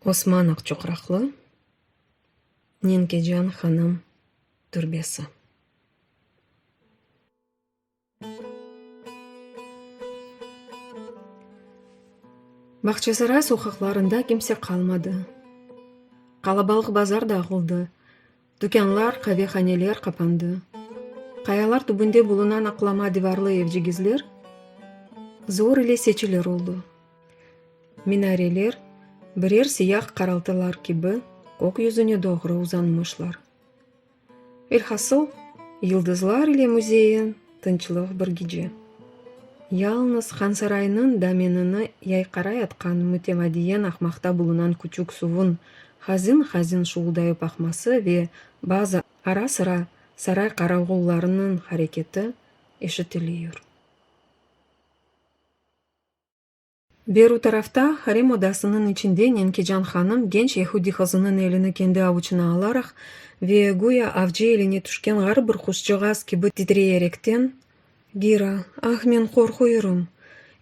Osman Aqçoqraqlı, Nenkecan hanım türbesi. Bağçasaray soqaqlarında kimse qalmadı. Qalabalıq bazar dağıldı, tükânlar, qavehaneler qapandı. Qayalar tübünde bulunan aqlama divarlı evcigizler zor ile seçilir oldı. Minareler birer siyah qaraltılar kibi kök yüzüne doğru uzanmışlar. Elhasıl, yıldızlar ile müzeyyen tınçlıq bir gece. Yalnız Hansaraynıñ damenini yayqarayatqan mütemadiyen aqmaqta bulunan küçük suvun hazin-hazin şuvuldayıp aqması ve bazı ara-sıra saray qaravullarınıñ hareketi eşitiliyur. Beru tarafta, harem odasınıñ içinde Nenkecan hanım genç yehudi qızınıñ elini kendi avuçına alaraq ve güya avcı eline tüşken ğarip bir quşcığaz kibi titreyerekten, Gira, ah men qorquyurım,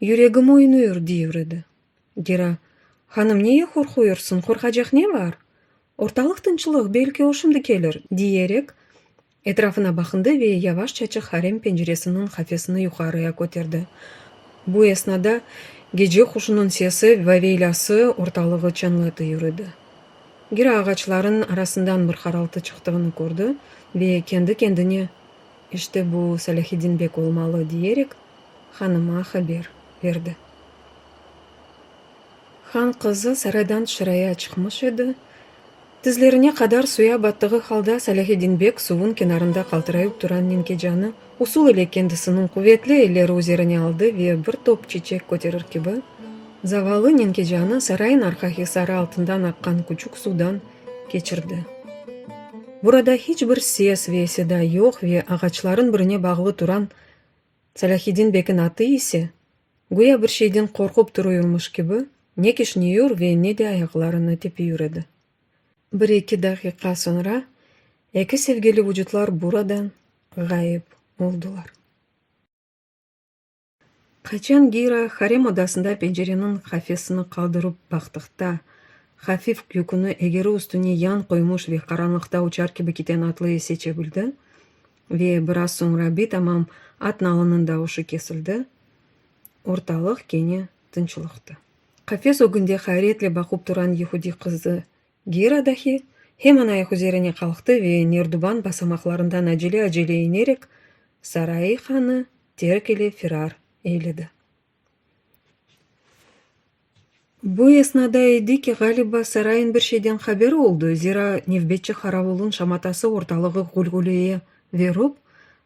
yüregim oynuyur, diyur edi. Gira, Hanım, neye qorquyursıñ, qorqacaq ne var? Ortalıq tınçlıq, belki o şimdi kelir, diyerek, etrafına baqındı ve yavaşçaçıq harem penceresiniñ qafesini yuqarıya köterdi. Bu esnada gece quşunıñ sesi, vaveylâsı ortalığı çañlatıyur edi. Gira ağaçlarıñ arasından bir qaraltı çıqtığını kördi ve kendi-kendine, İşte bu Salâhiddin bek olmalı, diyerek, hanıma haber berdi. Han qızı saraydan tışarıya çıqmış edi. Tizlerine qadar suya battığı halda Salâhiddin bek suvun kenarında qaltırayıp turan Nenkecanı usul ile kendisiniñ quvetli elleri üzerine aldı ve bir top çiçek köterir kibi, zavallı Nenkecanı sarayın arqa hisarı altından aqqan küçük suvdan keçirdi. Burada hiç bir ses ve seda yoq ve ağaçların birine bağlı turan Salâhiddin bekin atı ise, güya bir şeyden qorqup turuyurmış kibi, ne kişniyur ve ne de ayaqlarını tepiyur edi. Bir-eki daqiqa soñra eki sevgili vucutlar buradan ğayıp oldular. Qaçan Gira harem odasında pencereniñ qafesini qaldırıp baqtıqta, hafif yüküni egeri üstüne yan qoymuş ve qaranlıqta uçar kibi kiten atlıyı seçe bildi, Ve biraz soñra bitamam at nalınıñ davuşı kesildi, ortalıq kene tınçlıqtı. Qafes ögünde hayretle baqıp turan yehudiy qızı Gira dahi hemen ayaq üzerine qalqtı ve nerduban basamaqlarından acele-acele inerek, saray-hanı terk ile firar eyledi. Bu esnada edi ki, ğaliba, sarayın bir şeyden haberi oldı, zira nevbetçi qaravulın şamatası ortalığı ğulğuleye verip,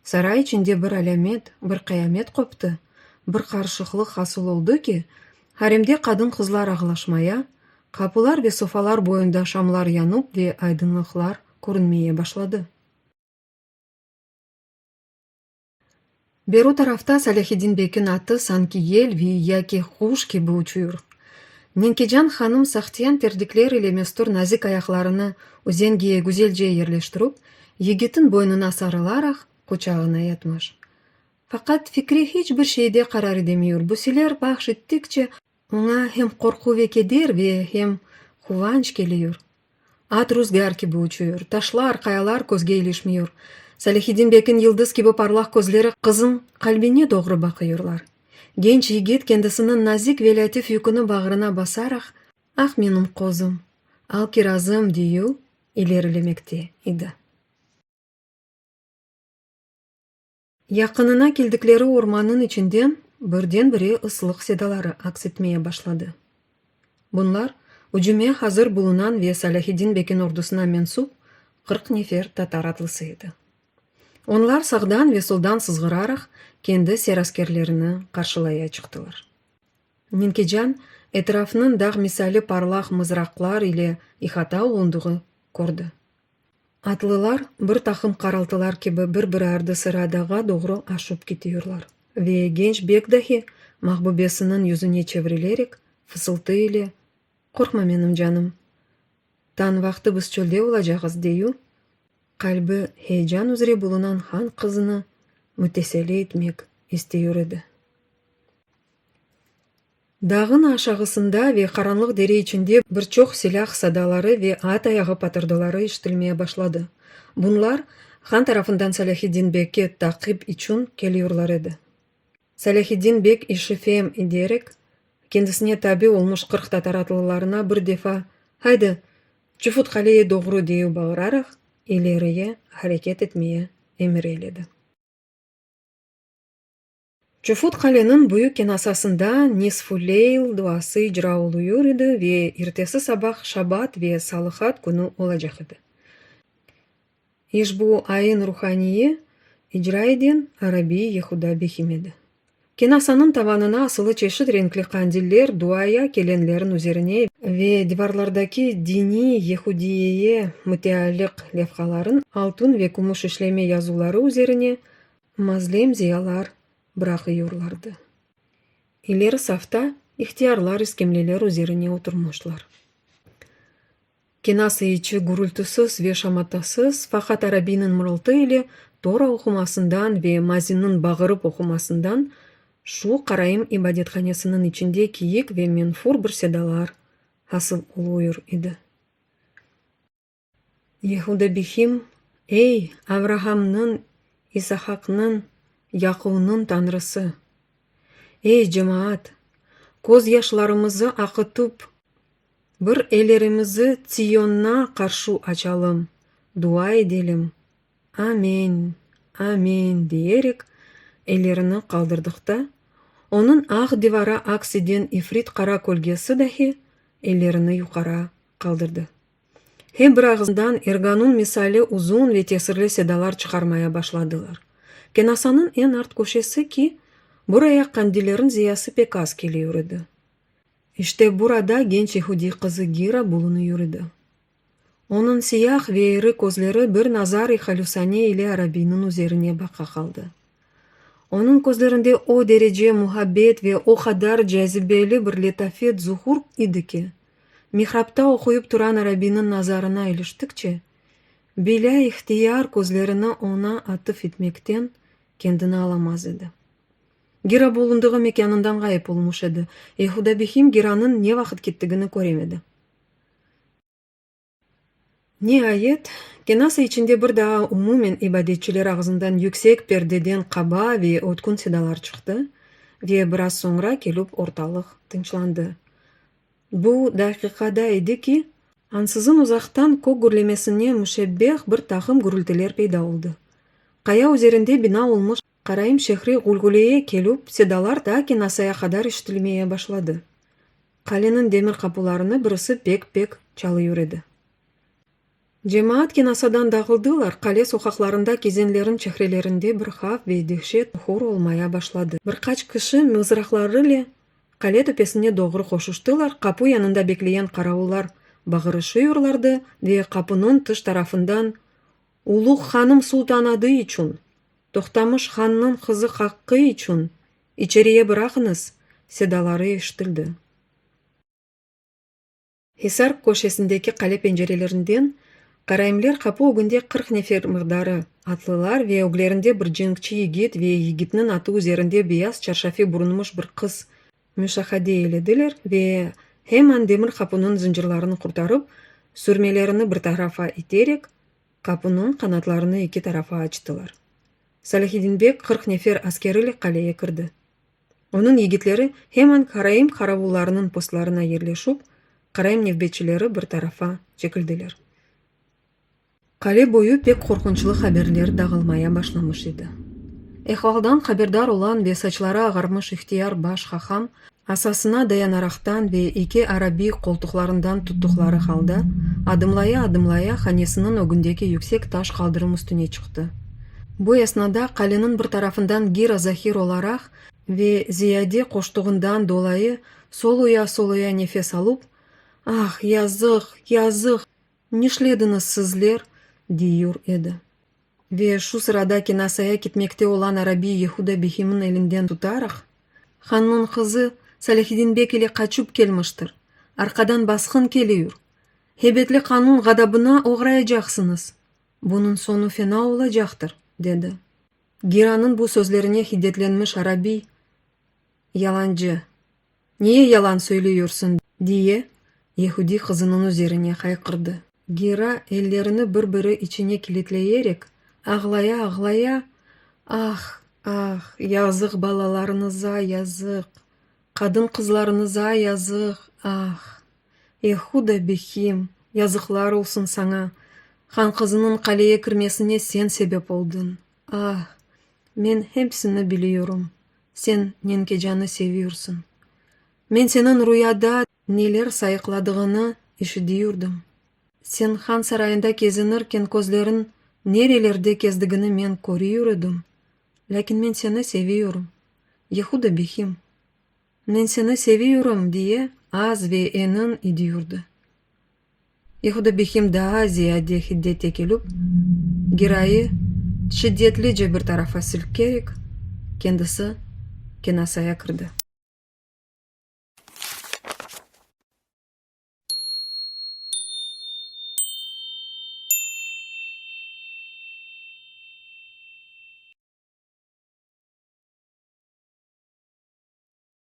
saray içinde bir alâmet, bir qıyamet qoptı, bir qarışıqlıq hasıl oldı ki, haremde qadın-qızlar ağlaşmaya, qapılar ve sofalar boyunda şamlar yanup ve aydınlıqlar körünmeye başladı. Beru tarafta Salâhiddin bekin atı sanki yel vi yaki quş kibi uçuyur. Nenkecan hanım sahtiyan terdikler ile mestur nazik ayaqlarını üzengiye güzelce yerleştirip, yigitin boynuna sarılaraq, quçağına yatmış. Faqat fikri hiç bir şeyde qarar edemiyur, busiler bahş ettikçe, oña hem qorqu ve keder ve hem quvanç keliyur. At ruzgâr kibi uçuyur, taşlar, qayalar közge ilişmiyur. Salâhiddin bekin yıldız kibi parlaq közleri qızıñ qalbine doğru baqıyurlar. Genç yigit kendisiniñ nazik ve lâtif yüküni bağrına basaraq, Ah, menim qozum, al kirazım deyu ilerilemekte idi. Yaqınına keldikleri ormannıñ içinden birden-bire ıslıq sedaları aks etmeye başladı. Bunlar, ücüme hazır bulunan ve Salâhiddin bekin ordusına mensup 40 nefer tatar atlısı edi. Onlar sağdan ve soldan sızğıraraq, kendi seraskerlerini qarşılaya çıqtılar. Nenkecan, etrafnıñ dağ misali parlaq mızraqlar ile ihata olunduğı kördi. Atlılar bir taqım qaraltılar kibi bir-biri ardı-sıra dağğa doğru aşıp ketiyurlar ve genç bek dahi mahbubesiniñ yüzüne çevrilerek, fısıltı ile, Qorqma, menim canım, tañ vaqtı biz çölde olacağız, deyu, qalbi heyecan üzre bulunan han qızını müteselli etmek isteyur edi. Dağın aşağısında ve qaranlıq dere içinde bir çoq silâh sadaları ve at ayağı patırdıları işitilmeye başladı. Bunlar, han tarafından Salâhiddin bekke taqip içün keliyurlar edi. Salâhiddin bek işi feem iderek, kendisine tabi olmuş 40 tatar atlılarına bir defa, Haydi, Çufut Qaleye doğru deyü bağıraraq, ileriye hareket etmeye emir eyledi. Çufut Qaleniñ büyük kenasasında nisfu-leyl duası icra oluyur edi ve ertesi sabah şabat ve salıhat künü olacaq edi. İşbu ain ruhaniyi icra eden arabiy Yehuda Bihim edi. Kenasanıñ tavanına asılı çeşit renkli qandiller duaya kelenlerin üzerine ve divarlardaki diniy yehudiyeye mütealliq levhaların altın ve kümüş işleme yazuvları üzerine Mazlem ziyalar bıraqıyurlardı. İleri safta ihtiyarlar iskemleler üzerine oturmışlar. Kenasa içi gürültüsiz ve şamatasız, faqat arabiyniñ mırıltı ile Tora oqumasından ve mazinniñ bağırıp oqumasından şu karaim ibadethanesiniñ içinde kiyik ve menfur bir sedalar asıl oluyur edi. Yehuda Bihim, Ey, Avrahamnıñ, İsahaqnıñ, Yaquvnıñ Tañrısı! Ey, cemaat, közyaşlarımızı aqıtup, bir ellerimizi Tsiyonna qarşı açalım, dua edelim, Amen, amen, deyerek, ellerini qaldırdıqta, onıñ aq divara aks iden ifrit qara kölgesi dahi ellerini yuqara qaldırdı. Hep bir ağızdan erganun misali uzun ve tesirli sedalar çıqarmaya başladılar. Kenasanıñ eñ art köşesi ki, buraya qandillerin ziyası pek az keliyur edi. İşte burada genç yehudiy qızı Gira bulunıyur edi. Onıñ siyah ve iri közleri bir nazar-i halüsane ile arabiyniñ üzerine baqa qaldı. Onıñ közlerinde o derece muhabbet ve o qadar cazibeli bir letafet zuhur idi ki, Mihrabta oquyıp turan arabiyniñ nazarına iliştikçe, bilâ ihtiyar közlerini oña atıf etmekten kendini alamaz edi. Gira bulundığı mekânından ğayıp olmuş edi. Yehuda Bihim Giranıñ ne vaqıt kettigini köremedi. Niayet, kenasa içinde bir daa umumen ibadetçiler ağzından yüksek perdeden qaba ve ötkün sedalar çıqtı ve biraz soñra kelüp ortalıq tınçlandı. Bu daqiqada edi ki, ansızın uzaqtan kök gürlemesine müşebbeh bir taqım gürültiler peyda oldı. Qaya üzerinde bina olmuş karaim şehri gülgüleye kelüp sedalar ta kenasaya qadar işitilmeye başladı. Qaleniñ demir qapularını birisi pek-pek çalıyur edi. Cemaat kenasadan dağıldılar, qale soqaqlarında kezenlerin çehrelerinde bir havf ve dehşet hor olmaya başladı. Bir qaç kişi mızraqlarıle qale töpesine doğru qoşuştılar, qapu yanında bekleyen qaravullar bağırışıyurlardı ve qapunıñ tış tarafından Uluğ hanım sultan adı içün, Toqtamış hannıñ qızı haqqı içün içeriye bıraqıñız! sedaları eşitildi. Hisar köşesindeki qale pencerelerinden karaimler qapu ögünde 40 nefer miqdarı atlılar ve öglerinde bir cenkçi yigit ve yigitniñ atı üzerinde beyaz çarşafi burunmuş bir qız müşahade eylediler ve hemen demir qapunıñ zıncırlarını qurtarıp, sürmelerini bir tarafa iterek, qapunıñ qanatlarını eki tarafa açtılar. Salâhiddin bek 40 nefer askerile qaleye kirdi. Onıñ yigitleri hemen karaim qaravullarınıñ postlarına yerleşüp, karaim nevbetçileri bir tarafa çekildiler. Qale boyu pek qorqunçlı haberler dağılmaya başlamış edi. Ehvaldan haberdar olan ve saçları ağarmış ihtiyar baş haham asasına dayanaraqtan ve eki arabiy qoltuqlarından tuttuqları halda adımlaya-adımlaya hanesiniñ ögündeki yüksek taş qaldırım üstüne çıqtı. Bu esnada qaleniñ bir tarafından Gira zahir olaraq ve ziyade qoştuğından dolayı soluya-soluya nefes alup, Ah, yazıq, yazıq, nişlediñiz sizler, diyur edi. Ve şu sırada kenasaya ketmekte olan arabiy Yehuda Bihimniñ elinden tutaraq, Hannıñ qızı Salâhiddin bek ile qaçıp kelmiştir, arqadan basqın keliyur, hebetli qanun ğadabına oğrayacaqsıñız, bunıñ soñu fena olacaqtır, dedi. Giranıñ bu sözlerine hiddetlenmiş arabiy, Yalancı! Niye yalan söylüyorsun? diye, yehudiy qızınıñ üzerine hayqırdı. Gira ellerini bir-biri içine kilitleyerek, ağlaya-ağlaya, Ah, ah, yazıq balalarıñıza, yazıq, qadın-qızlarıñıza yazıq, ah, Yehuda Bihim, yazıqlar olsun saña, han qızınıñ qaleye kirmesine sen sebep oldıñ, ah, men hepsini biliyorum, sen Nenkecanı seviyorsıñ, men seniñ ruyada neler sayıqladığıñnı işidiyurdım, sen han sarayında kezinirken közleriñ nerelerde kezdigini men körüyur edim, lâkin men seni seviyorum, Yehuda Bihim. Men seni seviyorum, diye az ve enin idiyurdı. Yehuda Bihim daa ziyade hiddete kelüp, Girayı şiddetlice bir tarafa silkerek, kendisi kenasaya kirdi.